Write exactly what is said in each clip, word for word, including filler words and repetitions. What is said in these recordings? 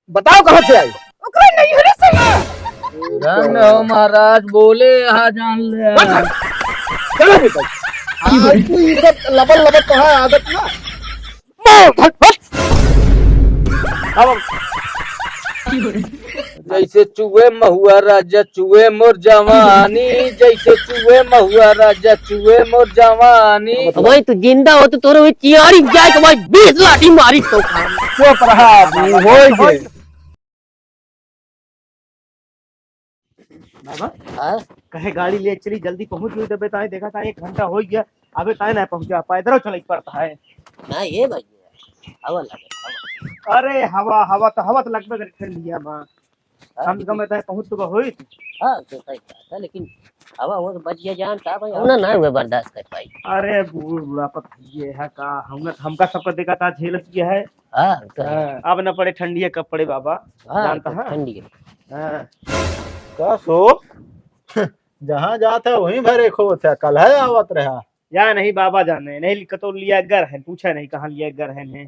बताओ कहाँ से आई? ओकरे नैहरे से ना। धन हो महाराज, बोले यहाँ जान ले। चलो बेटा। आज तू ये सब लबर लबर तो है आदत ना। मार, हट, हट। अब जैसे चुए महुआ राजा चुए मोर जवानी, जैसे चुए महुआ राजा चुए मोर जवानी। भाई तू जिंदा हो तो तोरे हुई चियारी जाए तो भाई बीस लाठी मारी तो। चुप रहा, होई गए। बाबा, हाँ? कहे गाड़ी ले चली, जल्दी पहुँच गई, तबे ताई देखा था एक घंटा हो गया, अबे ताई ना पहुँचा, पैदल चले पड़ता है। ना ये भाई, हवा लगे, हवा। अरे हवा, हवा तो, हवा तो लगबे करे ठंडिया में। हाँ, कम से कम ताई पहुँच तो होई। हाँ, तो सही बात है, लेकिन हवा वो तो बच गया जान का भाई, हम ना, ना हुए बर्दाश्त कर पाई। अरे बूढ़ बुढ़ापा ये है का, हमने, हमका सबका देखा था झेलत ये है। हाँ, तो है। हाँ, अब न पड़े ठंडिया, कब पड़े बाबा, हाँ, जानता तो है। ठंडिया। हाँ। का सो? जहाँ जात है वहीं भरे खो थे, कल है आवत रहा। या नहीं बाबा जाने, नहीं कतो लिया गर है, पूछा नहीं कहाँ लिया गर है ने।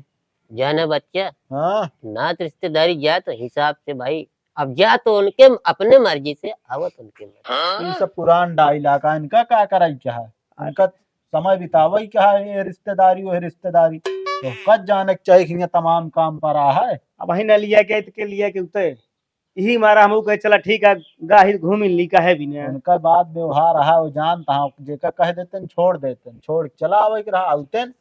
जाने बच्चा, हाँ। नात रिश्तेदारी जा तो हिसाब से भाई, अब जा तो उनके अपने मर्जी से, आवत उनके मर्जी। ये सब पुरान डायलॉग है, इनका का कराई क्या है? इनका समय बितावई क्या है, ये रिश्तेदारी, वो रिश्तेदारी। तो कद जाने के चाहिए कि ये तमाम काम पर आ है। अब वही न लिया के, इतके लिया के उते। यही मारा हमहू कहे, "चला ठीक है, गाहिर घूम ली, काहे भी ना।" उनका बात व्यवहार रहा, वो जानता हूँ, जेका कह देते न, छोड़ देते न, छोड़ के चला आवे के रहा, आउते न।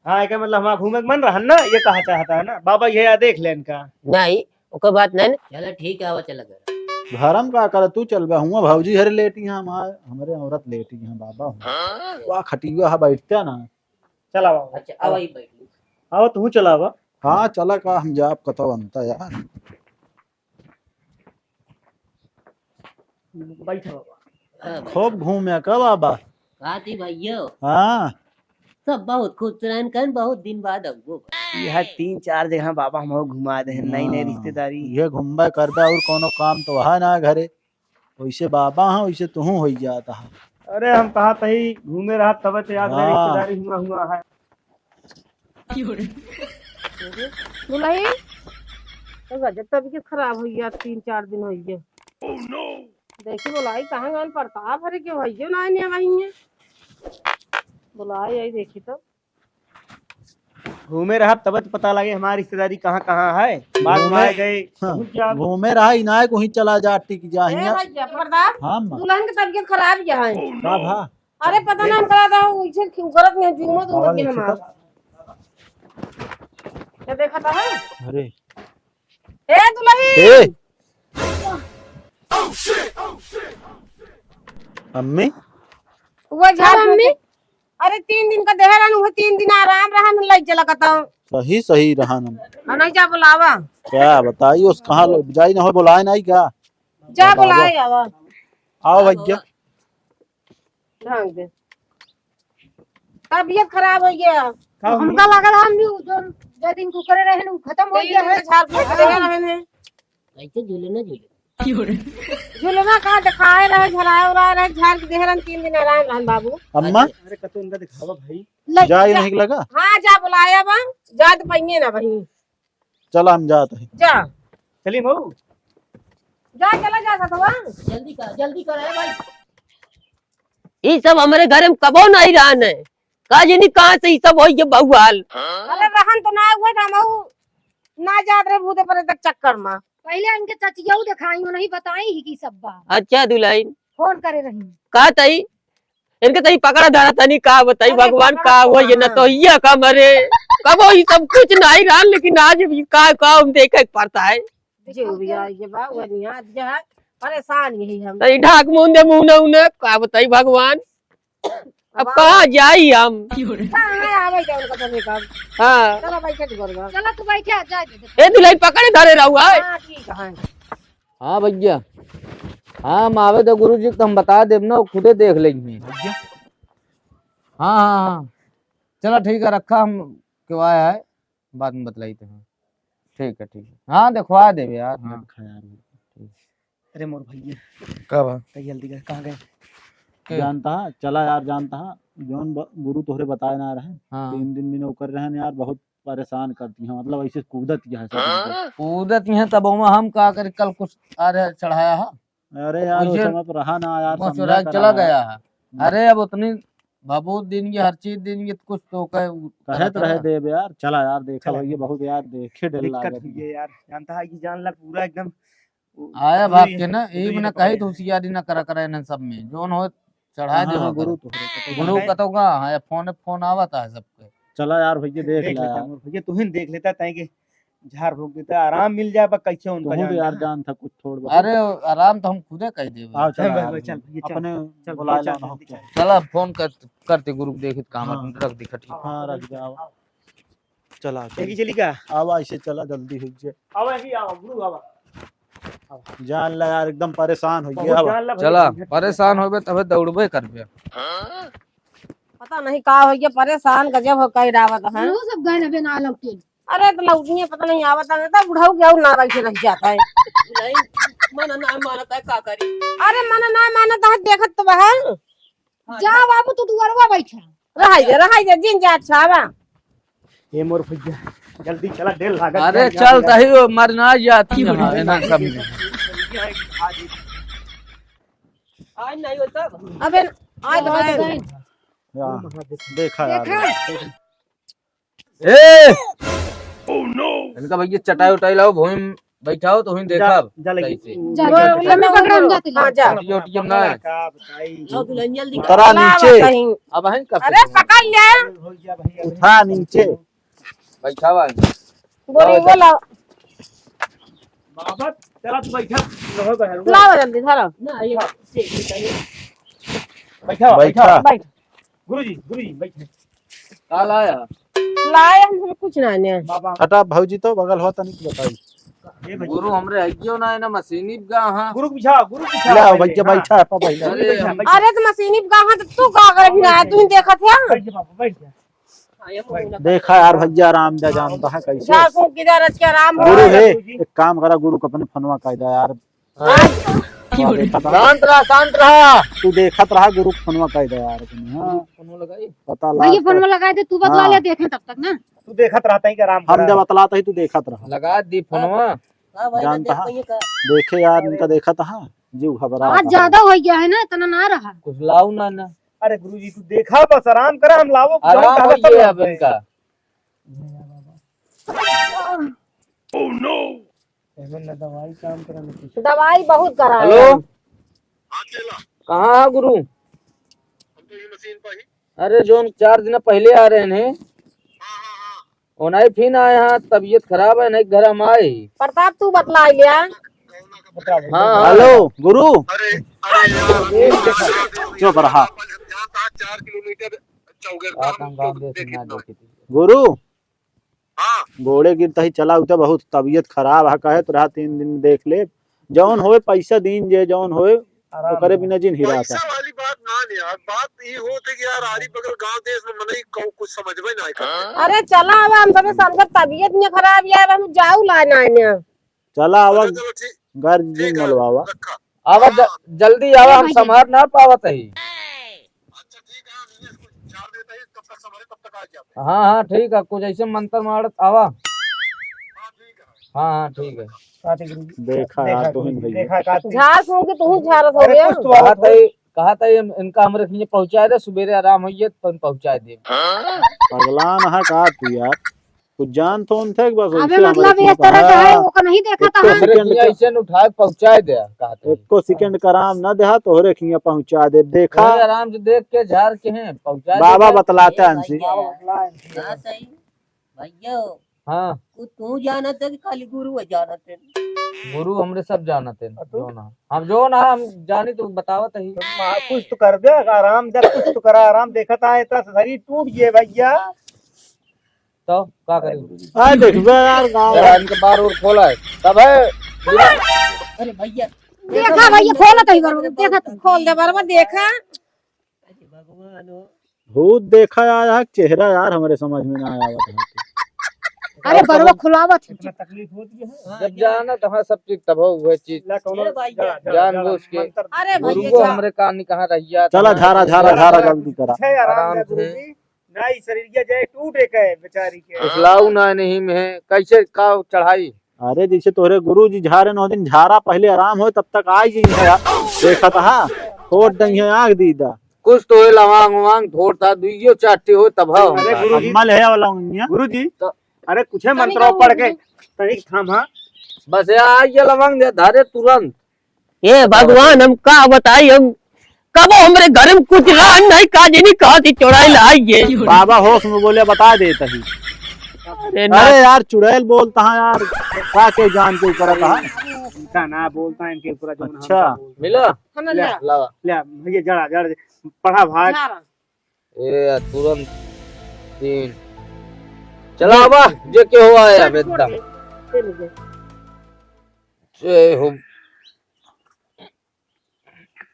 हाँ, एका मतलब हमारा घूमे के मन रहा ना, ये कहा चाहता है ना, बाबा ये देख ले इनका। नहीं, ओकर बात नहीं ना। चला ठीक है, आवा चला घर। घर हम का करे, तू चल बे, हुआ भौजी हर लेटी हैं हमार, हमरे औरत लेटी हैं बाबा, हुआ। हाँ? वाह, खटिया है, बैठते ना। चला बाबा। अच्छा, आवा ही बैठ ली। आवा, तू चला बा। हाँ, चला का हम जाब कतौ अंता यार। बैठ बाबा। हाँ, बैठ। खूब घूमे का बाबा? का थी भैया? हाँ। सब बहुत खुश रहन कन, बहुत दिन बाद अउबो। यह तीन चार जगह बाबा हम घुमा दे हैं, नई नई हाँ, रिश्तेदारी। ये घूमबे करबे और कोनो काम तो है ना घरे। वैसे बाबा हाँ, वैसे तुहूँ होई जाता है। अरे हम कहा तही घूमे रहा तब तो याद रहे हाँ। रिश्तेदारी हुआ हुआ है। दुलही, तो गजब तबीयत खराब हुई है, तीन चार दिन हुई है। देखी बोलाई, कहाँ गन प्रताप हरे के भैया ना आने वही है। बोलाई आई देखी तो। घूमे रहा तब तो पता लगे हमारी रिश्तेदारी कहाँ कहाँ है। बाद में घूमे, आए गए, हाँ, पहुँच जा। घूमे रहा इनाय को ही चला जा, टिक जा ए हियाँ। भैया, प्रताप, हाँ, माँ। दुल्हन की तबीयत खराब ही है। का भा? अरे पता ना हम करा था, उसे क्यों करत नहीं, झूमत उमत पवन के हमार। क्या देखा था? अरे। ए दुलही। ए। अम्मी। वो झाड़ हाँ, मम्मी। फूँके। अरे तीन दिन का देह रहन, वो तीन दिन आराम रहन, लई चला कतौ। सही, सही रहन हम। हाँ, नहीं जा बुलावा। क्या बताई, उस कहाँ लो-, जाई ना हो, बुलाए नहीं का? जा बाबा। बुलाए आवा। आओ भैया। ढंग दे। तबीयत खराब हो गया। का हो हमका गया? लगा हम भी जो, जो दिन कुकरे रहे न, वो खत्म हो गया है। झाड़ फूँक दे रहे हैं। ऐसे झूले ना झूले। झूलना का दिखाए रहे, झलाए उलाए रहे, झाड़ के देह रहे, तीन दिन आराम रहन बाबू। अम्मा? अरे कतो इनका दिखावा भाई। ले, जाए जा। नहीं लगा? हाँ, जा बुलाया बा, जा तो पाइए ना भाई। चला हम जात है। जा। चली मऊ। जा, चला जा सकवा। जल्दी कर, जल्दी कर, ए भाई। ई सब हमरे घर में कबो नहीं रहन है। का जानी कहाँ से ई सब होई ये बउआल। अरे रहन तो ना हुए, हमहू ना जात रहे भूते प्रेत के चक्कर में। पहले इनके चचियाऊ देखाई, उन्हीं बताई ही की सब बा। अच्छा दुलहिन। फोन करे रही। का तई? इनके तई पकड़ा धरा तनी, का बताई अरे भगवान, पकड़ा का तो हुआ ये न हाँ। तो ये का मरे। कबो ई सब कुछ नहीं रहन, लेकिन आज भी का, का हम देखे के पड़ता है। जो भी आई ये बा, वो नहीं आज ये है, परेशान यही हम। तई ढाक मुंह दे, मुंह न उन्हें, का बताई भगवान। अब अब कहाँ जाई हम? कहाँ आवे जाए उनका तनी काम। हाँ। चलो बैठे तो गोरगा। चलो तू बैठे, आ, जा दे। ए दुलहिन पकड़े धरे रहुआ है। हाँ, ठीक है। हाँ भैया, हाँ, हम आवे तो गुरु जी को हम बता देब ना, वो खुदे देख लेंगे। भैया। हाँ, हाँ, हाँ, चला ठीक है, रखा, हम क्यों आया है, बाद में बतलाई थे। हाँ, ठीक है, ठीक है, हाँ, दिखवा देबे यार, हाँ। रखा यार। ठीक। अरे मोर भैया। का बा? कई जल्दी कर, कहाँ गए? के? जानता है, चला यार, जानता है, जौन ब-, गुरु तोहरे बताए ना रहे, हाँ। तीन दिन में नौकर रहन यार, बहुत परेशान करती हैं, मतलब ऐसे कूदत यहाँ सब। कूदत यहाँ तब ओमा हम का करी, कल कुछ आ रहे चढ़ाया है। अरे यार, वो वैसे समय पर रहा ना यार, वो समझा चुरा के करा चला है। गया है। हम्म। अरे अब उतनी भभूत दिन की, हर चीज दिन की, कुछ तो कहे उ-, कहत तरह तरह रहे। देब यार, चला यार, देखा चला। भैया बहुत यार, देखे डर दिक्कत लागत हुई है। है यार, जानता है कि जान ला पूरा एकदम उ-, आया पूरी भाग के ना, पूरी एक ना कही तो होशियारी ना करा करे इन्हन सब में, जोन हो चढ़ा दे हाँ, होकर। गुरु तो गुरु कतौ का, हाँ, फोन, फोन आवत है सबके। चला यार भैया, देख देख ला लेता यार। मोर भैया, तुहिन देख लेता, ताई के झाड़ फूक देता, आराम मिल जाए, पर कैसे उनका तुहूँ तो जान यार है। जान था कुछ थोड़ बहुत। अरे, आराम तो हम खुदे कह देबे। आओ, चल चला भाई, यार, भाई, चल भैया, चल, अपने चल बुला भैया, ला चल, ना हो जल्दी क्या। चल। चला, फोन कर, करते गुरु को, देखित काम हाँ। रख दी खटिया। हाँ, रख दे, आओ। चला, चल। देखी चली का? आवा, ऐसे चला, जल्दी हो जाए। आवा, ऐसे आवा, गुरु आवा। जान ला यार, एकदम परेशान हो बहुत गया। जान ला भाई, चला, झंझट परेशान होबे तबे दौड़बे करबे। पता नहीं का हो गया, परेशान गजब हो कई रावत है। वो सब गए अबे ना लौटे। अरे तो लौटिए पता नहीं आवत है, तो बुढ़ऊ के और ना रह के रह जाता है। नहीं, मन ना मानता है, का करी? अरे मन ना मानता है, देखत तो बहन। हाँ, जा जा। बाबू, तू दुआरवा बैठा। रहाई दे, रहाई दे, जिन जा, अच्छा बा। ए मोर भैया, जल्दी चला, देर लागत अरे है, चल, जा। तही वो मर ना जाती है, इन्हन सब में। आज नहीं होता। अबे, आज आज भाई। नहीं। या, देखा यार। देखा। ए! इनका भैया चटाई उटाई लाओ, भूमि बैठाओ तो हुई जा, देखा। जा लेके। सही से। जा, जा, जा, जा। लम्बी पकड़ हम जाते हाँ, जा। हैं। ये ओटीएम ना है। का बताई? लो दुल्हनिया दी। उतरा ला नीचे। बताई। अब है कब अरे तक? पकड़ ले। हो गया भैया। उठा नीचे। बैठा हुआ है। बोरी लाओ, बोला। बाबा, चला तू बैठा। रहो बहन। लाओ जल्दी धरो। ना, ये बैठा, बैठा। बैठा। बैठ। गुरुजी, गुरुजी, बैठ। का लाया? लाए हम कुछ ना ने। बाबा। हटा भौजी तो बगल हो तनिक बताई। ये भैया। गुरु हमरे हइयो ना है ना मशीनी गा हाँ। गुरु बिछा, गुरु बिछा ला पहले, भैया हाँ। बैठा है पा भैया। अरे, बैठा, हम बैठा। अरे तो मशीनी गा हाँ तो तू का कर भी रहा है, तू ही देखत है। बैठ जा बाबा, बैठ जा। बैठ जा। देखा यार भैया आराम दे जानता है कैसे। जा सो किधर आज के आराम हो। गुरु है, गुरुजी। एक काम करा गुरु को अपने फोनवा कह दे यार। हाँ। शांत रहा, शांत रहा। तू देखत रहा गुरु के फोनवा कह दे यार तनी, हाँ। फोनवा लगाई। पता भैया लाग फोनवा लगा दे, तू बतला हाँ। ले, देखें तब तक ना। तू देखत रहता ही कि आराम हम करा। जब बतलाता ही तू देखत रहा। लगा दी फोनवा। हाँ भाई, जानता देख है। भैया का। देखे यार, इनका देखत हा, जीव घबरा आज रहा। ज्यादा हो गया है ना, इतना ना रहा। कुछ लाओ ना, ना। अरे गुरुजी, तू देखा बस, आराम करा, हम लावो, आराम जौन कहला होइए सब अब लावो। इनका। Oh no! एमन ना दवाई काम करा ना कुछ। दवाई बहुत करा हेलो? है। कहाँ है गुरु? हम तो ये मशीन पर ही। अरे, जोन चार दिन पहले आ रहे हैं, हाँ, हाँ, हाँ। ओनाई फिर आए हैं, तबीयत खराब है, नहीं घर हम आए ही। प्रताप, तू बतला लिया। हाँ, हाँ। हेलो, गुरु। अरे, अरे यार, चुप रहा। चार किलोमीटर चौगरदा बात हम हम गाँव देखे देखित ना ना। देखित। गुरु, हाँ। गोड़े गिरता ही चला उठा, बहुत तबीयत खराब है, कहे तो रहा तीन दिन में देख ले, जौन होए पैसा दीन जे, जौन होए आराम ओकरे से। बिना जिन हिराता। पैसा वाली बात ना ले यार, बात ई होत है कि यार आरी बगल गांव देश में मनई कहूँ कुछ समझबे ना करते। अरे चला, अब हम सबे समझब, तबीयत नहीं खराब यार, हम जाऊ ला ना आने। चला आवा, अरे चलो ठीक, घर ठीक जिन है, मलवावा। रखा। आवा ज-, हाँ। जल्दी आवा, ए हम भाई। संभार ना पावत ही। अच्छा, ठीक है, हम ये इसको झाड़ देते हैं, तब तक संभाले, तब तक आ जाते हैं। हाँ, हाँ, ठीक है, कुछ ऐसे मंत्र मारत आवा। हाँ, ठीक है। हाँ, हाँ, ठीक है। बात है गुरु जी। देखा देखा यार, गुरु जी, तुहिन भैया। देखा का तू। झाड़ फूंक के तू झाड़त हो अरे गया। कुछ तो कहा और था ये, कहा था ये इनका हमरे खिंजे पहुँचा दे, सुबेरे आराम होइए तो पहुँचा दे। पगलान है का तू यार? कुछ जान तो उन थे बस अबे वैसे हमारे मतलब ये खिंजे तरह का है, हाँ। ओकर नहीं देखा था एको हम। हमरे second खिंजे का ऐसे न उठाए पहुँचा दे, कहा था। एको second का आराम ना देहा, तोहरे खिंजे पहुँचा दे। देखा? तोहरे आराम से देख के झाड़ के हैं, पहुँचा दे बाबा यार। बतलाते ए हैं भैया। इनसे। हाँ, सही। भैया, हाँ। तू, तू जानत है कि खाली गुरु है जानत है? गुरु हमरे सब जानत है, और तू? जो ना। हम जो ना, हम जानी तो बतावत ही। हाँ, कुछ तो कर दे, आराम दे, कुछ तो करा, आराम देखत आए, इतना शरीर टूट गए भैया। तो का करी? आ, देखबे यार, गाँव तेरा इनके बार और खोला है। तब है। अरे भैया। देखा भैया, खोला तो ही बरोबर, देखा तो। खोल दे बरोबर, देखा। अरे भगवान हो। भूत देखा यार, यार, चेहरा यार, हमरे समझ में ना आया। अरे बरोबर खुलावत है। इतना तकलीफ होती है। हाँ, जब ये जाना तो हाँ, सब चीज तब हो, वह चीज। ला, कौनो ए भाई, जा, जा, जा, जानबूझ के। मंत्र अरे गुरु भैया, को जा। हमरे कहानी कहाँ रहिया चला, था। झारा, झारा, झारा, जल्दी करा। छे आराम आराम से से। गुरुजी। ना, ई शरीरिया जाए टूटे के बेचारी के। फुसलाऊ ना नहीं में है, कैसे का चढ़ाई? अरे जैसे तोहरे गुरु जी झारे नौ दिन झारा, पहले आराम होए तब तक आई जी है यार। देखत हा, खोट दई है आँख दीदा। कुछ तो होए लवांग वांग थोड़ था, दुइयो चार ठे होए तब हाँ। अरे गुरु जी। अम्मा ले आवा लवांगिया। गुरु जी, तो अरे कुछ है तनी मंत्रो का पढ़ के, गुरु जी। तनी थाम हाँ। बस ये आ ये लवांग दे धारे तुरंत। हे भगवान, हम का बताई, हम कबो हमरे घर में कुछ रहा नहीं, का जनी कहाँ से चुड़ैल आई है। बाबा होश में बोले, बता देत ही। अरे ना। अरे यार, चुड़ैल बोलता है यार, का के जान के ऊपर कहा? इनका ना बोलता है, इनके ऊपर जो अच्छा। मिला? हमें ले, ले। लावा। ले, भैया, जड़ा, जड़ा, पढ़ा भाई। झारा। ए, तुरंत तीन। चला बा, जे के हुआ है अब एकदम। चल गए। जय हो।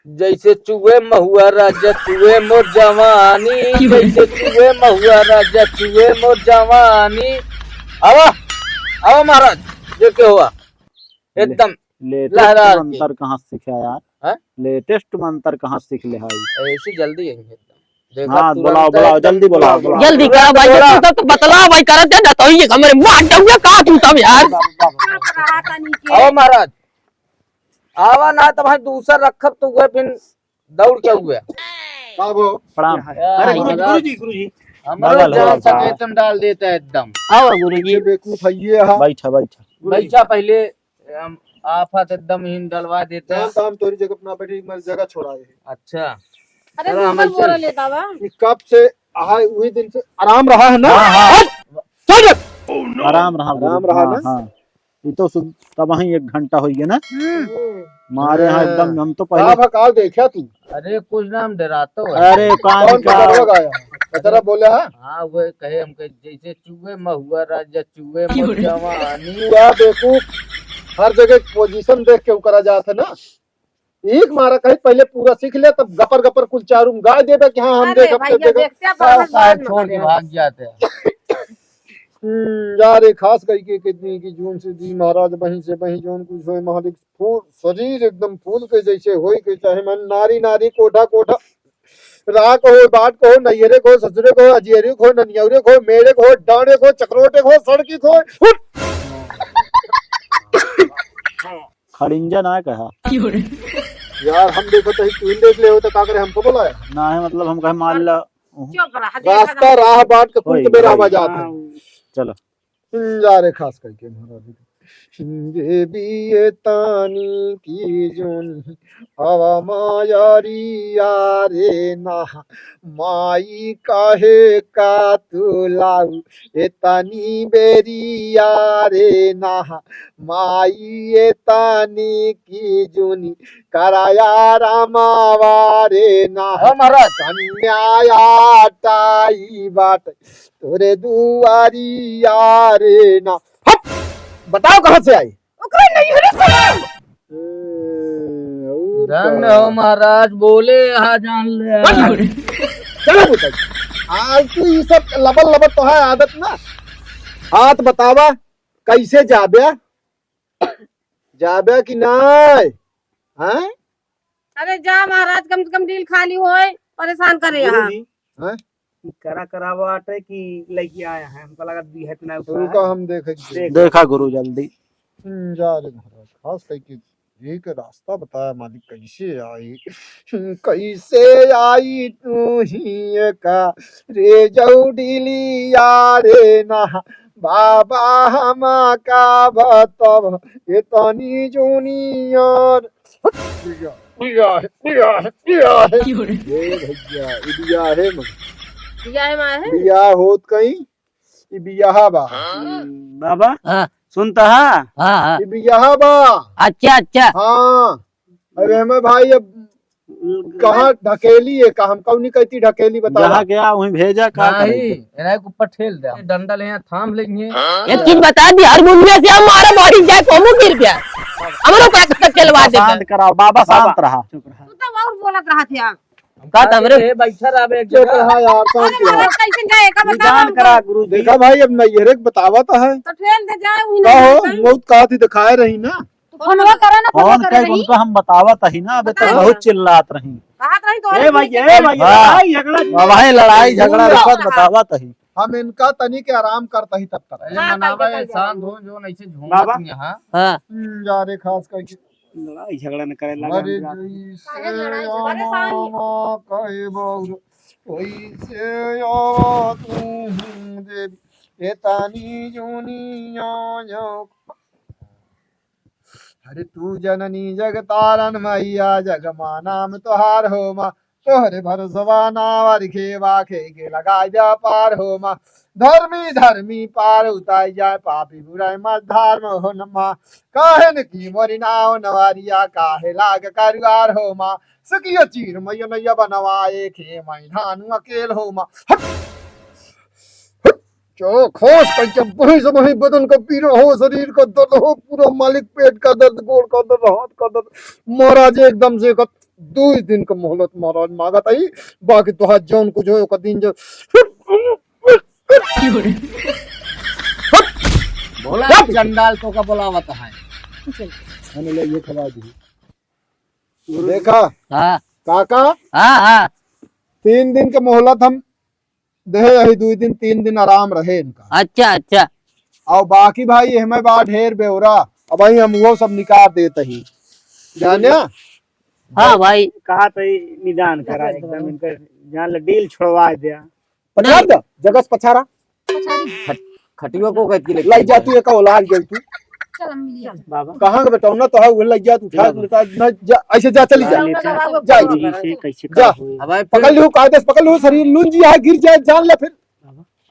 जैसे चुए महुआ राजा चुए मोर जवानी, जैसे चुए महुआ राजा चुए मोर जवानी। आवा, आवा महाराज, जे के हुआ? ले, एकदम लेटेस्ट लहरा के। मंत्र कहाँ से सीखा यार? हैं? लेटेस्ट मंत्र कहाँ से सीख ले है? ऐसी जल्दी है एकदम। देखा हाँ, तुरंत बुलाओ, बुलाओ, एकदम जल्दी बुलाओ, तुरंत। बुलाओ। जल्दी करा भाई, बोला। तू तो, तो बतला भाई, करत है ना, तो ये हमरे मार दूंगा का तू तब यार। आओ महाराज, आवा ना तो भाई दूसर रखब तो हुए फिर दौड़ के हुए। का हो? प्रणाम। अरे गुरु, महाराज। गुरु जी, गुरु जी। हमारा बगल जान हो, सके बगल। तुम डाल देता है एकदम। आवा गुरु जी। ये बेवकूफ है ये, हाँ। बैठा, बैठा। गुरु जी। बैठा पहले, हम आफत एकदम ही डलवा देता है। जान तो हम तोरी जगह अपना बैठे, हमारी जगह छोड़ा है। अच्छा। अरे चलो, हम बिल्कुल ऐसे बोल ले बाबा। कि कब से आए, वही दिन से आराम रहा है ना? हाँ, हाँ। हट! चल जग! आराम रहा गुरु। आराम रहा हाँ, ना? हाँ। ये तो सुन, तब वहीं एक घंटा हो गया ना? हम्म। मारे यहाँ एकदम, हम तो पहले का भकाल देखा तू? अरे कुछ ना, हम डरातो है। अरे कान कौन का कचरा गाया? कचरा बोले है? हाँ, वो कहे हमके जैसे चुए महुआ राजा चुए मोर जवानी। तू है बेवकूफ, हर जगह पोजीशन देख के उकरा जात है ना। एक मारा कहे पहले पूरा सीख ले, तब गपर गपर कुल चारू में गाय देबे कि हाँ, हम अरे देख, अब भैया, तो देख। देखते हैं, हाँ, बाहर शायद बाहर छोड़ के निकले। भाग जाते हैं। हम्म, यार, ये खास करके कितनी की जून से जी महाराज, वहीं से वहीं जौन कुछ होए, महाराज, फूल, शरीर एकदम फूल के जैसे होए के चाहे, मन नारी नारी, कोठा कोठा, राह को हो, बाट को हो, नैहरे को हो, ससुरे को हो, अजियरे को हो, ननियौरे को हो, मेड़े को हो, डांडे को हो, चकरोटे को हो, सड़की को हो, उठ! खड़िंजा ना कहा। यार, हम देखो तो तू ही देख ले हो तो का करे, हमको बुलाया? ना है, मतलब, हम कहे मान ला। चुप रहा, रास्ता, राह बाट के कुल होई, तो बेरा होई। आवाज आत है। हाँ। चलो। हम्म, जा रे, खास करके महाराज। देवी ए तानी की जोनी, आवा मायारिया रे ना, माई काहे का तू लाऊ, ए तानी बेरिया रे ना, माई ए तानी की जोनी, कराया रामावा रे ना, हाँ महाराज। कन्या आटाई बाट, तोरे दुआरिया रे ना। हट! बताओ कहाँ से आई? ओकरे नैहरे से। ए, और धन्य का? हो महाराज, बोले यहाँ जान ले। हट! चलो बेटा, आज तू ये सब लबर लबर तो है आदत ना। हाथ बतावा, कैसे जाबे? जाबे कि नाय? हैं? अरे जा महाराज, कम से कम डील खाली होए, परेशान करे गुरु यहाँ। जी, हैं? ई करा करावा आटे कि लइके आया है? हमका लगा दिहत ना तो उठा रुका, है। हम देखे कि देख। देखा गुरु जल्दी। हम्म, जा रे महाराज, खास करके एक रास्ता बताया मालिक, कैसे आई, कैसे आई तू ही का रे जौडिलिया रे ना, बाबा हम का बताब, इतनी जूनियर। बिया है, बिया है, बिया है। क्यों रे? ए भैया, ई बिया है मन। बिया है माँ है? बिया होत कहीं, ई बियाह बा। हम्म, बाबा, हाँ। सुनता है? हाँ, हाँ। ई बियाह बा। अच्छा, अच्छा। हाँ। अब एमे भाई, अब कहाँ ढकेली है, का हम कौनी कहती ढकेली, बतावा। जहाँ गया वहीं भेजा, का नहीं, करे? एना के ऊपर ठेल दे। डंडा ले यहाँ थाम लेंगे। एक चीज बता दी, हारमोनिया से हम मारा मारी जाए, को मुँह गिर गया। हमरो का तक चलवा दे। शांत कराओ बाबा, शांत रहा। तू तो और बोलत रहा थे। का त हमरे ए, बैठा रहबे एक चुप जगह। रहा यार, शांत अरे रहा। बाबा, कैसे जाए का बतावा निदान हमको। करा गुरु जी। देखा भाई, अब नैहरे के बतावा तो है। तो ठेल दे जाए, वही का हो, नैहरे का। बहुत कहा थी, दिखाए रही ना। तो फोनवा करा ना, फोनवा फोन करे करके रही। उनका हम बतावत ही ना, अबे तो बताओ। बहुत चिल्लात रही। कहत रही तो ए भाई, ए भाई, हाँ। लड़ाई झगड़ा अब भाई लड़ाई झगड़ा रुकत बतावत ही। हम इनका तनी के आराम करता ही तब तक। अरे हाँ, मनावा, कर दे, कर दे। शांत हो, जो नहीं से झूमत बाबा। यहाँ। हाँ। हम्म, जा रे, खास करके लड़ाई झगड़ा न करे लागे अरे हम। जैसे काहे लड़ाई झगड़ा? अरे शांत। आमा कहे बौर, वैसे आवा तू देवी, ए तानी जोनिया जो। अरे तू जननी जग तारन मैया, जग माँ नाम तोहार हो माँ। तोहरे भरोसवा नावर खेवा खे के लगाई जा पार हो माँ। धर्मी धर्मी पार उताई जाए, पापी बुराई मत धार हो न माँ। काहे न की मोरी नाव नवारिया, काहे लाग करुआर हो माँ। सकिया चीर मैया नैया बनवाए, खे मैं धानु अकेल हो माँ। हट! हट! जो खोस कर जब वही से वही बदन का पीरा हो, शरीर का दर्द हो, पूरा मालिक पेट का दर्द, गोड़ का दर्द, हाथ का दर्द। महाराज एकदम से एक दुई दिन का मोहलत महाराज मांगत आई, बाकी तोहार जौन कुछ होए ओकर दिन जो बोला चंडाल तो का बोलावत है। हमें ले ये खवा दी। देखा? हाँ। काका? हाँ, हाँ। तीन दिन के मोहलत हम देहे यही, दुई दिन, तीन दिन आराम रहे इनका। अच्छा, अच्छा। और बाकी भाई, एहमे बा ढेर ब्यौरा, अब भाई हम वो सब निकाल देत ही। जान्या? हाँ भाई। कहा तो ई निदान करा, एकदम इनकर जान ले, डील छोड़वा दिया। पछाड़ दे, जगह से पछाड़ा। खट-, खटियो को कहती लेके लग जा तू, एक औलाद गई तू। चल, हम मिलिए। बाबा। कहाँ के बेटौना तो है, वो लग जा तू, उठा ले। लेता, न जा, ऐसे जा, चली जा। ला लेता। जा, गुरुजी से कैसे जा। का होई? अब आए पकड़ फिर लियो, कायदे से पकड़ लियो, शरीर लुंजी है, गिर जाए, जान ले फिर।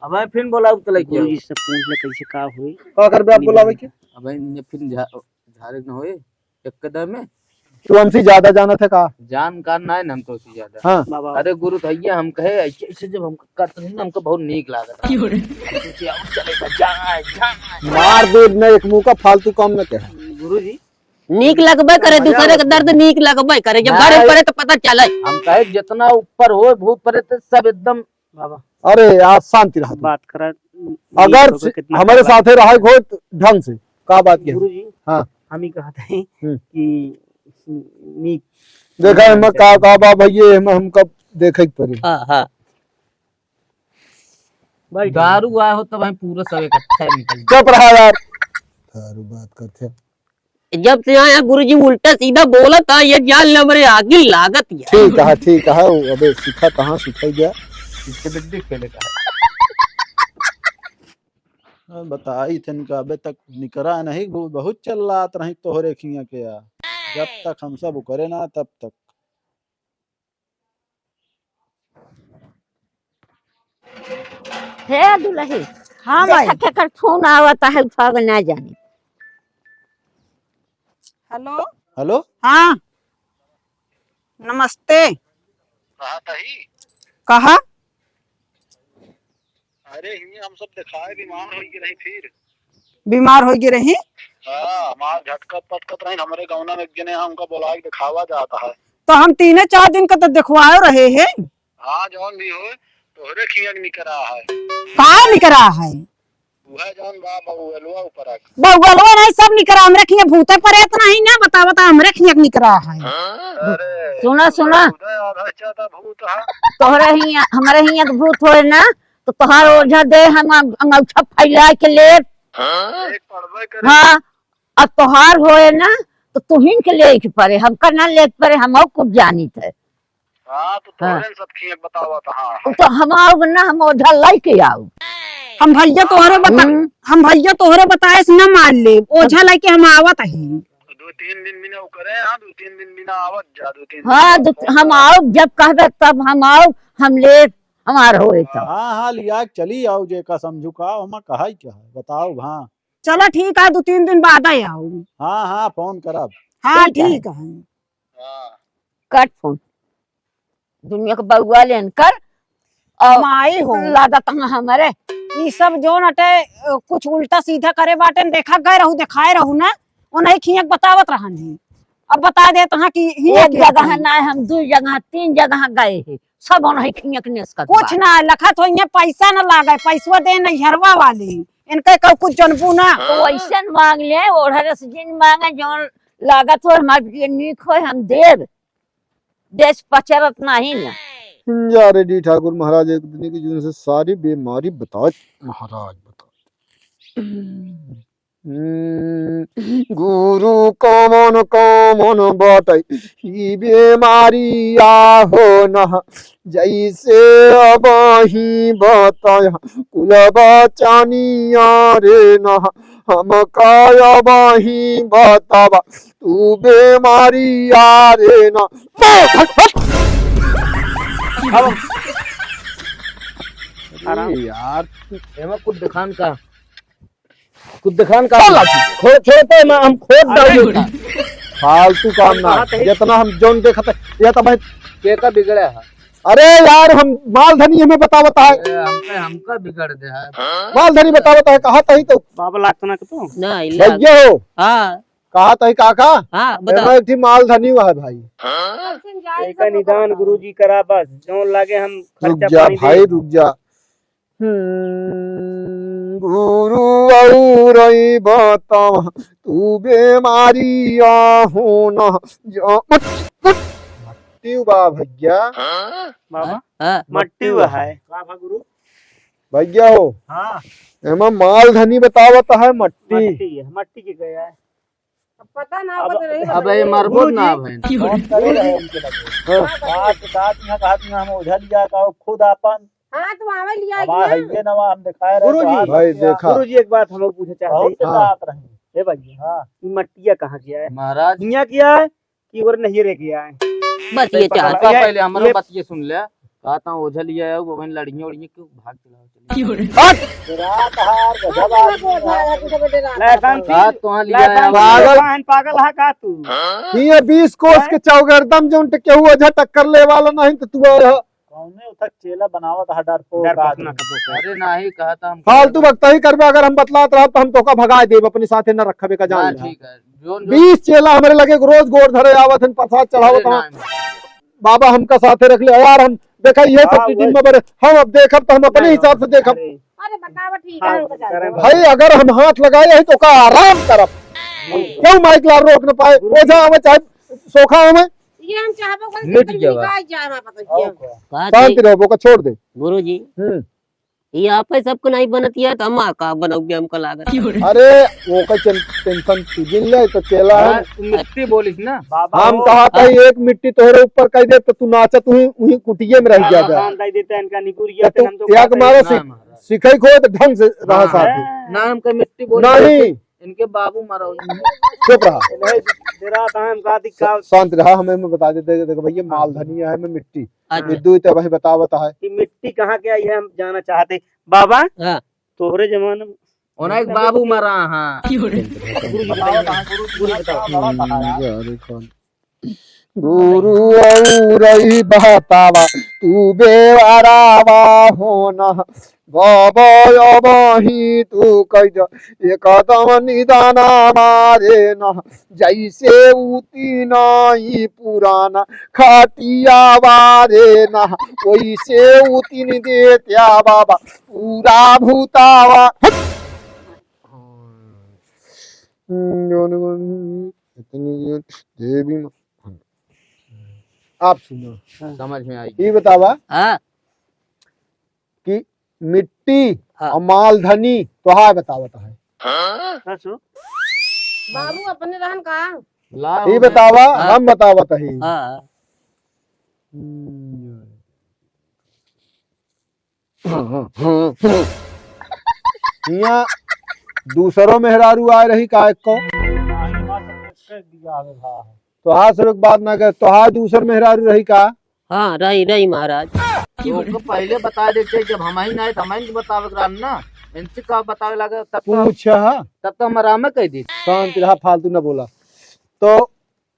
अब आए फिर बोला, तो लग गुरुजी जाओ। से पूछ ले, कैसे का होई? का करबे आप बोलावे के? अब आए इन्हें फिर झा-, झारे न होए, एक कदम में। तू हमसे ज्यादा जानत है का? जानकार ना है ना हम तो उससे ज्यादा। हाँ। बाबा। अरे गुरु भैया, हम कहे ऐसे, ऐसे जब हम करते हैं ना, हमको बहुत नीक लागत है। क्यों रे? हम सोचे, "आओ, चले, जाए, जाए।" मार दे न एक मुका, फालतू काम न कहे। गुरु जी। नीक लगबे करे, मजा दूसरे के आवत दर्द है। नीक लगबे करे, जब ना, घर पड़े तो पता चले। हम कहे जितना ऊपर हो भूत प्रेत सब एकदम बाबा। अरे यार, शांति रहा तू। बात करा, अगर नीक होके कितना हमारे बात साथे रहे को ढंग से, का बात किया? गुरुजी, हाँ। हम ही कहते हैं हम्म। कि नीक देखा है, मैं का, का बा भैया, हम, हमका देखे के पड़ी। हाँ, हाँ। भाई, दारू आए हो तब हम पूरा सब इकट्ठा निकल चुप रहा यार। दारू बात करते हैं। जब से आया गुरुजी उल्टा सीधा बोलत है, ये जान ले हमरे आगी लागत है। ठीक है, ठीक है, वो अबे सीखा कहाँ सीखा गया? इससे बिड्डी खेले का है। अब बताई थे इनका, अबे तक निकरा नहीं, वो बहुत चिल्लात रही तोहरे खिया के यार। जब तक हम सब करे ना तब तक। हे दुलही, हाँ माई। देखा केकर फोन आवत है, उठावे ना जानी। हेलो। हेलो। हाँ, नमस्ते। कहा तही? कहा? अरे, हियाँ हम सब देखाए बीमार होइ गए रही फिर। बीमार होइ गए रही? हाँ, हमार झटकत पटकत रही, हमरे गौना में एक जने हैं, उनका बोलाए के देखावा जाता है। तो हम तीने चार दिन का तो देखवाए रहे हैं। हाँ, जौन भी हो, तोहरे खिया के निकरा है। का निकरा है? उहे जौन बा बउअलवा ऊपर आके। बउअलवा नहीं, सब निकरा, हमरे खिया भूते परेत नहीं ना, बता, बता, हमरे खिया के निकरा है। अरे, सुना, सुना। उदय आधा चाहता भूत है। तोहरे हिया, हमरे हिया के भूत होए ना, तो तोहार ओझा दे हम अंग-, अंगूठा फैला के लेब। एक पड़बे करे। हाँ, अब तोहार होए ना, तो तुहिन के लेके परे, हमका ना लेके परे, हम और कुछ जानित है। हाँ, तो हाँ। तोहरे सब खिया बतावत, हाँ। तो हम आउब ना, हम ओझा लइके आउब। हम भैया तोहरे बता-, हम्म। हम भैया तोहरे बताए से ना मान लेब, ओझा लइके हम आवत ही। दो तीन दिन बिना ओकरे, हाँ, दो तीन दिन बिना आवत जा, दो तीन दिन हाँ, बाद दो, फोन हम करा। आउब, जब कहबे तब हम आउब, हम लेब, हमार होए तो। हाँ, हाँ, लिया के चली आउ, जेका समझू का, ओमा कहा ही क्या है, बताओ, हाँ। चला ठीक है, दो तीन दिन बाद ही आउब। हाँ, हाँ, फोन करब। हाँ, ठीक है। ठीक है। हाँ। कट फोन। दुनिया के बउआ लेन कर। और माई हो। लागत हैं हमरे। ई सब जोन अटे, अ, कुछ उल्टा सीधा करे बाटेन, देखा गए रहू, देखाए रहू ना, ओनही खिया के बतावत रहन ही। अब बता देत हैं कि हिया एक के जगह हथिन। ना, हम दू जगह, तीन जगह गए ही, सब ओनही खिया के नेस करत कुछ बा। ना, लखत होइहे, पैसा ना लागे, पैसवा दे नैहरवा वाली, इनके कहू कुछ जनबू ना। तो वैसन मांग ले, ओढ़रस जिन मांगे, जौन लागत हो, हमार के नीक होए, हम देब। देश पचरत नहीं ना। जा रे डी ठाकुर महाराज, एक दिन की जून से सारी बीमारी बताओ महाराज, बताओ। हम्म, गुरु कमन कमन बतई ई बीमारी आहो न, जैसे अबही बताया कुल बचनिया रे न, हमका अबही बतावा तू बीमारी आ रे ना। अब आराम। अरे यार, एमा कुछ दिखान का, कुछ दिखान का। चल लाठी। छोड़, छोड़ तो, मैं, हम खोद अरे डाल देता। फालतू काम ना, कहाँ थे? जितना हम जोन देखत है, ये तो भाई। के का बिगड़ा है? अरे यार, हम मालधनी हमें बतावत है। ए, हमका, हमका बिगड़ दे है। मालधनी बतावत है, कहा तही तो। बाबा लागत ना के तो। ना, इला भैया हो। हाँ। कहा तही काका? हाँ, बता। एमा एक ठी मालधनी हुआ है भाई। एका निदान गुरुजी करा बस, जौन लागे हम रुक खर्चा जा पानी भाई, दे। रुक जा। हम्म, गुरु औरई बतावा, तू बीमारी आहो ना, जा, मत, मत। मट्टी बा भैया। बाबा, हाँ? मट्टी बा है। का बा गुरु? भैया हो। हाँ। एमा मालधनी बतावत है मट्टी। मट्टी है, मट्टी के गया है। अब पता ना, अब पता नहीं, अबे ये मरबो गुरुजी, ना भाई। कौन करे रहे उनके लगे? हाँ। बात, बात ना कहा कि हम ओझा लिया का खुद आपन। हाँ, तो आवे लिया अब आ गया। है ये नवा हम दिखाए रहे गुरुजी। तो आप भाई देखा। गुरुजी, एक बात हम पूछे चाहते बहुत हैं। से हाँ। बात रही। हे भैया, हाँ। ये मट्टिया कहाँ गया है? महाराज। हियाँ गया है कि और नहीं रह गया है? बस ये तो चाहता पहले, है। पहले हमारा ये बात ये सुन ले। कहा था ओझा लिया है, वो बहन लड़ियाँ उड़ियाँ क्यों भाग चला हो चली? क्यों रे? हट! रात हार गजब आदमी है। ले शांति। रात तो हाँ लिया ले है। शांति। पागल। पागल, पागल है का तू? ये बीस कोस के चौगर्दम जौन टेके हुआ झ टक्कर ले वाला नहीं तो तू आया। कौने उठक चेला बनावत हा डरपोक डरपोक आदमी। ना कबो कर। अरे नाही, कहा था हम फालतू बकतही करबे, अगर हम बतलात रहब तो हम तोका भगाए देब, अपने साथे न रखबे का जान ना, ले। ठीक है। जोन, जोन बीस चेला हमरे लगे रोज गोड़ धरे आवत हन, प्रसाद चढ़ावत अरे हन। ना, ना। बाबा हमका साथे रख ले यार, हम देखा ये सब हाँ, चीज वही। में बड़े, हम अब देखब तो हम अपने नहीं, हिसाब से देखब। अरे। अरे बतावा, ठीक है, हाँ, हम बता करे देब। भाई अगर हम हाथ लगाए ही तो का आराम करब, क्यों माइक लाल रोक न पाए, ओझा हमें चाहे सोखा हमें ये हम चाहबो कर मिट सकते गया बा। निकाल जाए हमारा पता और क्या। का? बात शांति है, रहो, ओका छोड़ दे। गुरुजी, हम्म। ये आप ही सबको नहीं बनत है, तो हम का बनोगे, हमको लागत है। अरे, ओका टें-, टेंशन तू जिन ले, तो चेला है। हाँ, तू मिट्टी बोलिस ना। बाबा हम हो। कहा था, हाँ। एक मिट्टी तोहरे ऊपर कह दे, तो तू नाचत हुई, वही कुटिये में रह हाँ, गया हाँ, था। हाँ, दे देते हैं इनका निकुरिया, तो तू हम तो एक खाते मारा हैं। सिख-, ना, महाराज। सिखई खो तो ढंग से रहा हाँ, साथ में। ना हमका मिट्टी बोलिस। नहीं। इनके बाबू मरौली। चुप रहा। नहीं, डेरा था हम का दिक्कत। शांत रहा, हमें, हमें बता देते, देखो भैया, हाँ। मालधनी है, हमें मिट्टी। अच्छा। ये दू तो भाई बतावत है। कि मिट्टी कहाँ के आई है, हम जानना चाहते। बाबा, हाँ। तोहरे जमाने में ओना एक बाबू मरा, हाँ। गुरु जी बताओ, गुरु जी बताओ। हम्म, यार, कौन? गुरु औरई बतावा, तू बेवारावा होना, बाबा अबही तू कह जा, एकदम निदाना मारे ना, जैसे उती नाई पुराना खटिया बारे ना, वैसे उतिन देत्या बाबा पूरा भूतावा। हट! इतनी देवी मा-, आप सुनो। हाँ। समझ में आई। ये बतावा हाँ। कि मिट्टी हाँ। और मालधनी तोहार बतावत है। हाँ, सो। बाबू अपने रहन का? ला ये बतावा, हाँ। हम बतावत ही। हाँ। हम्म। हियाँ दूसरो मेहरारू आए रही का एक को? तोहार से एक बात ना कर, तोहार दूसर मेहरारू रही का? हाँ, रही, रही महाराज। तो ओके पहले बता देते, जब हम ही ना आए, तो हम ही तो बतावे के रहन ना। इनसे का बतावे लगे, तब तो, पूछ, हाँ। तब तो हम आराम में कह दी। शांत रहा, फालतू ना बोला। तो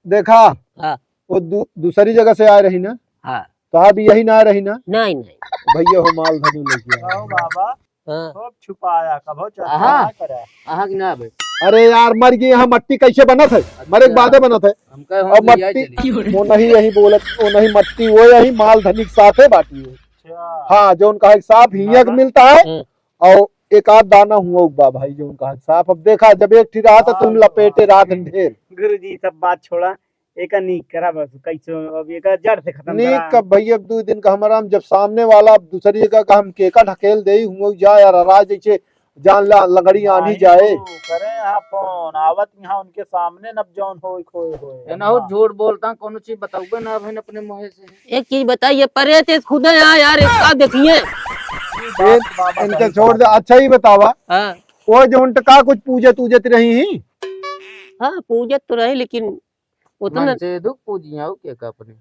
देखा, हाँ। वो दू-, दूसरी जगह से आए रही ना? हाँ। तो आप यही ना रही ना? नहीं, नहीं। भैया हो मालधनी लेके आए। आओ बाबा। हाँ। खूब छुपाया, कभो चर्चा हाँ। ना करे। अहाँ की ना भाई। अरे यार, मर गई यहाँ मट्टी कैसे बनत है? अच्छा। मरे के बादे बनत है। हम कहे अब हम ले आए मट्टी, चली। वो नहीं यही बोलत, वो नहीं मट्टी, वो यही मालधनी के साथे बाटी है। अच्छा। हाँ, जो उनका एक साफ हियक बाबा। मिलता है। हम्म। और एक आध दाना हुआ बा भाई, जो उनका साफ। अब देखा, जब एक ठी रहा तो तुम हाँ, लपेटे हाँ। रात ढेर। गुरुजी, सब बात छोड़ा, एका नीक करा बस, कैसे अब एका जड़ से खतम नीक करा। कब भैया, दू दिन का हमारा हम जब सामने वाला दूसरी जगह का हम केका ढकेल देई, हुआ जा यार, राज जैसे जान ला, लंगड़ी आनी अरे जाए। वो करे यहाँ फोन, आवत यहाँ उनके सामने नब जौन होए, खोए, होए। ए ना हो, अम्मा। झूठ बोलता, कौनो चीज बताऊबे ना बहन अपने मुँह से। एक चीज बताइए, परे ते खुदे यहाँ यार, एक का देखिए। ये बात, बाबा, इनके सही छोड़ दे। बात। अच्छा ही बतावा, हाँ। वो जो उनका कुछ पूजत, पूजत रही ही? हाँ, पूजत तो रही, लेकिन उतना मन से दुख पूजिया हो के का अपने।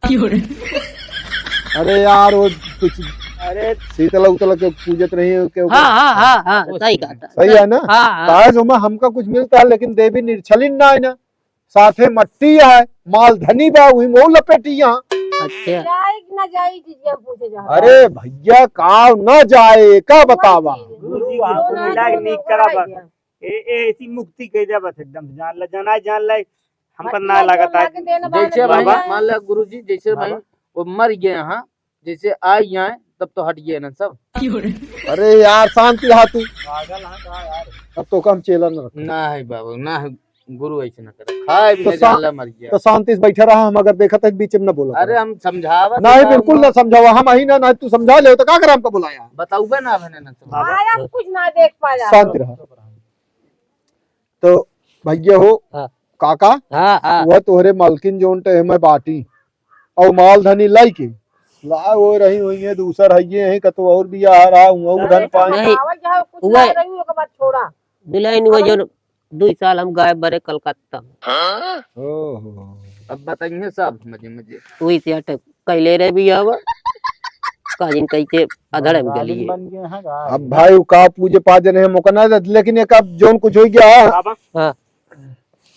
अरे यार, वो कुछ अरे शीतला उतला के पूजत रही हो के? हाँ, हाँ, हाँ, हाँ, वो सही कहा था। सही है ना? हाँ, हाँ। काहे जो मैं, हमका कुछ मिलता है, लेकिन देवी निर्छलिन ना है ना, साथे मट्टी है, मालधनी बा, वही मोह लपेटी यहाँ। अच्छा। जाए कि ना जाए, चीज हम पूछे जा रहे हैं। अरे भैया, का ना जाए, का बतावा? गुरु जी, गुरु गुरु जी, हमको गुरु मिला के जी, नीक गुरु करा जी। बा। ए, ए, ऐसी मुक्ति कह दे बस एकदम से, जान ला, जाना है, जान ला, हम पर मट्टी ना है, लागत जो आज। लाके देना बाबा। जैसे भाई, बाबा। मान ला गुरुजी, जैसे भाई, बाबा। वो मर गए हैं, जैसे आ गए हैं, तब तो हट गए ना सब। अरे यार, शांति रहा तू। पागल है का यार? अब तो कम चेला न रख। ना है बाबू, ना है गुरु, ऐसे ना करे। खाए भी तो ना शा-, जान ला, मर गया। तो शांति से बैठे रहा, हम अगर देखत है बीच में न बोला अरे करो। हम समझावत नहीं, हैं, बिल्कुल हम ना समझावा, हम अही ना, ना तू समझा ले, तो का करे हमको बुलाया? बताऊबे ना, मैंने ना समझा। आया कुछ ना देख पाया। शांति रहा। तो भैया हो, हाँ। काका, हाँ, हाँ। वह तोहरे मालकिन जोन टाइम में बाटी, और माल धनी लाई के ला वो रही हुई है, दूसर है ये है, कतो और भी आ रहा हूँ, वो धन पाए। नहीं, बतावा क्या है, कुछ वह ना रही, ओकर बाद छोड़ा। दुल्हन हुआ अब जो दुई साल हम गायब बरे कलकत्ता। ओहो। अब बताइए सब मजे मजे। वही से अटक कैले रहे भी आवा। का जिन कैसे अधड़ में जालिम गली है। बन गए हैं का? अब भाई वो का पूजे पाजे नहीं, मौका ना दे, लेकिन एक अब जोन कुछ हो गया। बाबा। हाँ।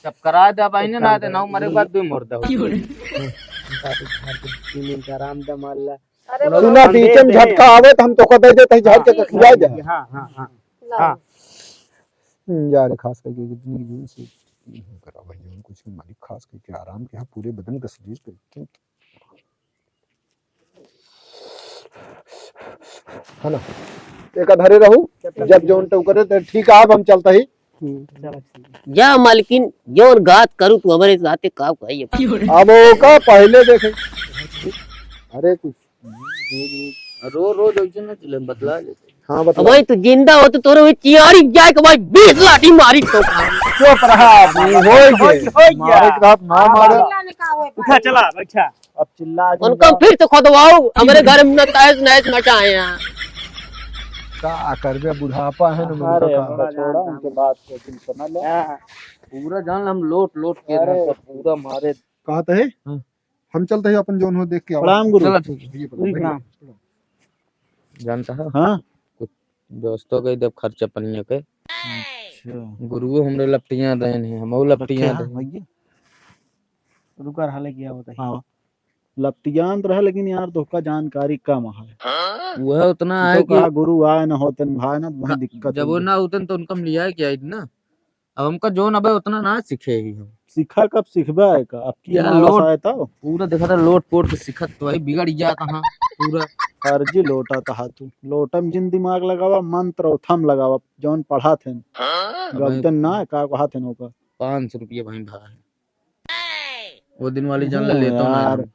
सब करा दे भाई ने, ना दे, ना मरे के बाद भी मुर्दा हो। क्यों रे? तीन दिन का आराम दे मार ला। अरे सुना, बाबा, बीच में दे, झटका दे। आवे तो हम तो को दे देते हैं, झाड़ के हाँ। खिया जा। हाँ, हाँ, हाँ। हाँ। हम्म, यार, खास करके इतनी जोर से करा भाई, जोन कुछ मालिक खास करके आराम के, हाँ, पूरे बदन का शरीर पे। है ना? एक धरे रहू, जब जोन तो करे तो ठीक है, अब हम चलता ही। जा मालकिन, जौन गात करू तू हमरे साथे का कही। अब ओका पहले देखे। अरे कुछ रो, रोज ऐसे ना चले, बतला लेते। हाँ, बतला। अब भाई तू जिंदा हो तो तोरे वही चियारी जाए के भाई बीस लाठी मारी तो। चुप रहा, हो गए। हो गया। मारे के हाथ ना मारे। उठा, चला, बैठा। अब चिल्ला उनका जिंदा। फिर से खोदवाओ, हमरे घर में न तहस नहस मचाए हैं। का करबे, बुढ़ापा है ना, अरे, उनका का। छोड़ा, उनके बात को तुम समझ लो। हाँ। पूरा जान हम लोट, लोट के अरे। पूरा मारे। कहत है? हाँ। हम चलते हैं, अपन जौन हो देख के आओ। प्रणाम गुरु। चला ठीक है। भैया, प्रणाम। प्रणाम। जानता है? हाँ। कुछ दोस्तों के देव खर्चा पनिया के। अच्छा। गुरुओ हमरे लपटियां रहे हैं, हम लपटियां रहे हैं। रुका रहा, लेके आओ बताइए। हाँ। लपटियान तो रहे, लेकिन यार तोहका जानकारी कम है। वह उतना है तो कि का गुरु आए ना होतन, भाई ना, वही दिक्कत जब वो है। ना होतन तो उनका हम लिया क्या इतना? अब हमका जोन अबे उतना ना सीखे ही हम। सीखा कब सीखबा है का? अब की यार नवा लोट, आया था? पूरा देखा था लोट पोट के सीखत तो भाई बिगड़ गया था, हाँ, पूरा। फर्जी लोटा था तू। लोटा में जिन दिमाग लगावा, मंत्र और थम लगावा, जौन पढ़ा थे। हाँ? गलतन ना, का कहा थे ओका? पाँच सौ रुपया भाई भा है। वो दिन वाली जान ले हम्म, लेता हूँ ना यार। हम।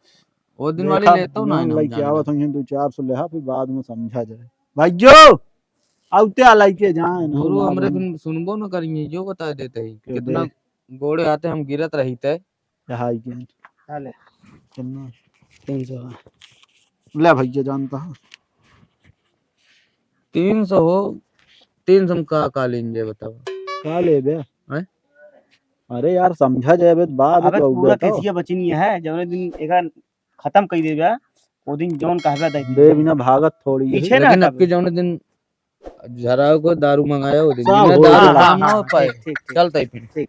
वो दिन वाली देखा, लेता हूँ ना जौन हम लइके जान ले। आवत होइहैं, दो चार सौ लेहा, फिर बाद में समझा जाए। भाई जो, आउते आ लइके जाए ना, गुरु ना हमरे बहन। फिर सुनबो न करेंगे, जो बता देते ही। के कितना दे। गोड़े आते हम गिरत रही थे। यहाँ आई के। हाँ ले। कितना? तीन सौ। ले भैया जानता है। तीन सौ हो, तीन सौ में का, का लेंगे बताओ? का लेबे? हैं? अरे यार, समझा जाए बे, बाद अबे में पूरा बताओ। कैसिया बचनी है, जौने दिन एका खत्म कर देबे, वो दिन जौन कहबे दे दे बिना भागत थोड़ी है। पीछे ना लेकिन हटाबे। अब की जौने दिन झराव को दारू मंगाया, वो दिन साहब, बिना हो दारू गया। काम ना हो हाँ, पाए। ठीक, ठीक, ठीक। चलता ही फिर। ठीक।